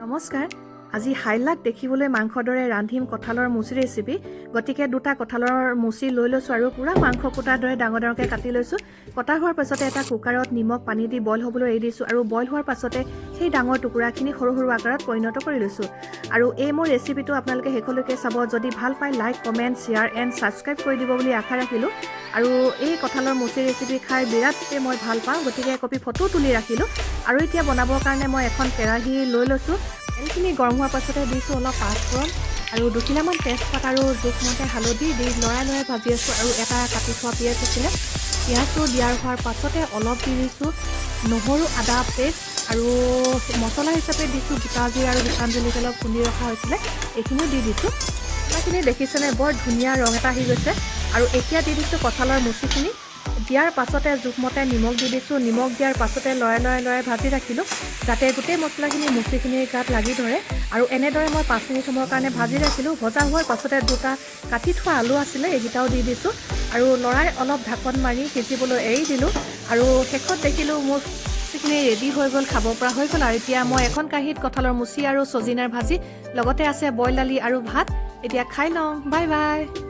নমস্কাৰ। আজি হাইলাক দেখিবলৈ মাংসৰ দৰে ৰান্ধিম কঁঠালৰ মুচি ৰেচিপি। গতিকে দুটা কঁঠালৰ মুচি লৈ লৈছোঁ আৰু পূৰা মাংস কুটাৰ দৰে ডাঙৰ ডাঙৰকৈ কাটি লৈছোঁ। কটা হোৱাৰ পাছতে এটা কুকাৰত নিমখ পানী দি বইল হ'বলৈ এৰি দিছোঁ আৰু বইল হোৱাৰ পাছতে সেই ডাঙৰ টুকুৰাখিনি সৰু সৰু আকাৰত পৰিণত কৰি লৈছোঁ। আৰু এই মোৰ ৰেচিপিটো আপোনালোকে শেষলৈকে চাব। যদি ভাল পায়, like, comment, share and subscribe কৰি দিব বুলি আশা ৰাখিলোঁ। আৰু এই কঁঠালৰ মুচি ৰেচিপি খাই বিৰাটেই মই ভাল পাওঁ, গতিকে একপি ফটো তুলি ৰাখিলোঁ। আৰু এতিয়া বনাবৰ কাৰণে মই এখন কেৰাহী লৈ লৈছোঁ। তেলখিনি গৰম হোৱাৰ পাছতে দিছোঁ অলপ পাঁচফোৰণ আৰু দুখিলামান তেজপাত আৰু জোখমতে হালধি দি লৰাই লৰাই ভাজি আছোঁ। আৰু এটা কাটি থোৱা পিঁয়াজ আছিলে, পিঁয়াজটো দিয়াৰ হোৱাৰ পাছতে অলপ দি দিছোঁ নহৰু আদা পেষ্ট আৰু মছলা হিচাপে দিছোঁ গোটা জিৰা আৰু শুকান জলকীয়া অলপ খুন্দি ৰখা হৈছিলে, এইখিনিও দি দিছোঁ। মছলাখিনি দেখিছেনে, বৰ ধুনীয়া ৰং এটা আহি গৈছে। আৰু এতিয়া দি দিছোঁ কঁঠালৰ মুচিখিনি। দিয়াৰ পাছতে জোখমতে নিমখ দি দিছোঁ। নিমখ দিয়াৰ পাছতে লৰাই লৰাই লৰাই ভাজি ৰাখিলোঁ, যাতে গোটেই মছলাখিনি মুচিখিনিৰ গাত লাগি ধৰে। আৰু এনেদৰে মই 5 মিনিট সময়ৰ কাৰণে ভাজি ৰাখিলোঁ। ভজা হোৱাৰ পাছতে দুটা কাটি থোৱা আলু আছিলে, এইকেইটাও দি দিছোঁ আৰু লৰাই অলপ ঢাকন মাৰি সিজিবলৈ এৰি দিলোঁ। আৰু শেষত দেখিলোঁ মোৰ মুচিখিনি ৰেডি হৈ গ'ল, খাব পৰা হৈ গ'ল। আৰু এতিয়া মই এখন কাঁহীত কঁঠালৰ মুচি আৰু ছজিনাৰ ভাজি, লগতে আছে বইল দালি আৰু ভাত। এতিয়া খাই লওঁ। Bye bye.